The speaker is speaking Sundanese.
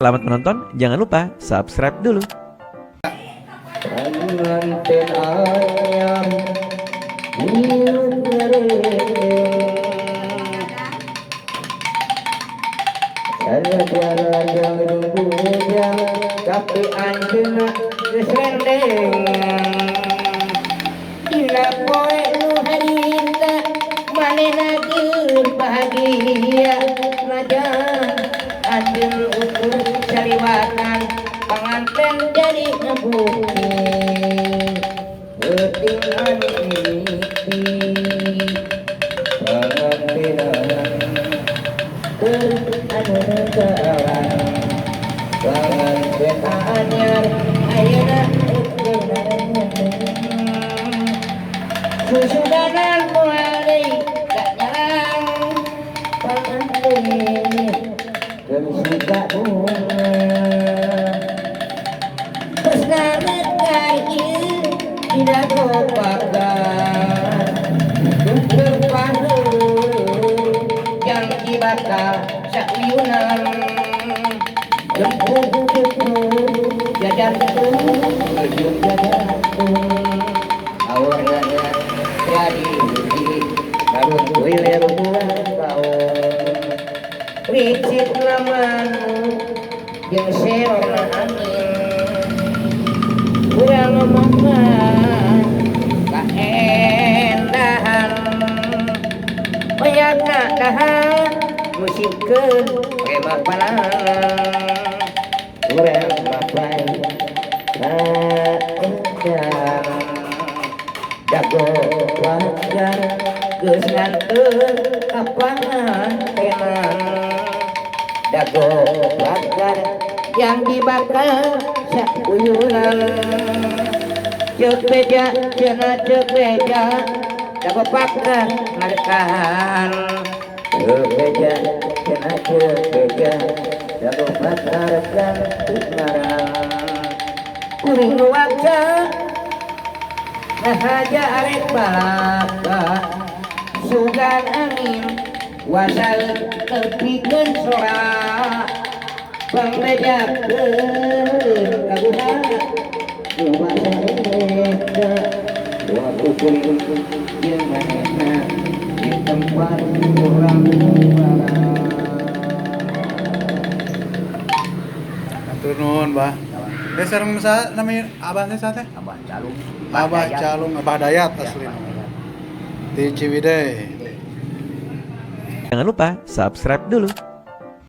Selamat menonton, jangan lupa subscribe dulu. Pengantin anyar hirup ngereng, Sanajan bujang tapi anjeunna geus rendeng. Dina poe nu harita manehna keur bahagia, najan anjeun ukur saliwatan, panganten jadi bukti peuting anu mimiti pangantenan keur anu nengkelan. Panganten anyar ayeuna ukur narendeng, susudanan moal deui kanyalang, panganten keur suka bunga. Tresna mekar ieu dina gopakan, keur paheur janji bakal sauyunan, jemput jajantung jeung jajantung awarna tradisi karun wilir bulan kaon ricit lamanu jeung serona angin, urang ngomongkeun kaendahan oyakna dahar musikeun remah panangan, urang mapai kaendang dago wajar geus nganteur ka pangantenan, dago wajar yang dibakar sauyunan. Ceuk beja cenah, ceuk beja dago pakar markahan, ceuk beja cenah, ceuk beja dago pakar ganti ngaran. Kuring nu waksa ngahaja arek balaka, sugan angin wasal tepikeun sora, pangbejakeun kaguha nu basa waktu kuring jeung manehna di tempat urang bara. Hatur nuhun, Bah. Teh sareng saha namanya Abah teh, saha teh? Abah Calung. Abah Dayat. Calung, Abah Dayat Ya, asli. Abah Dayat. Di Ciwidey. Jangan lupa subscribe dulu.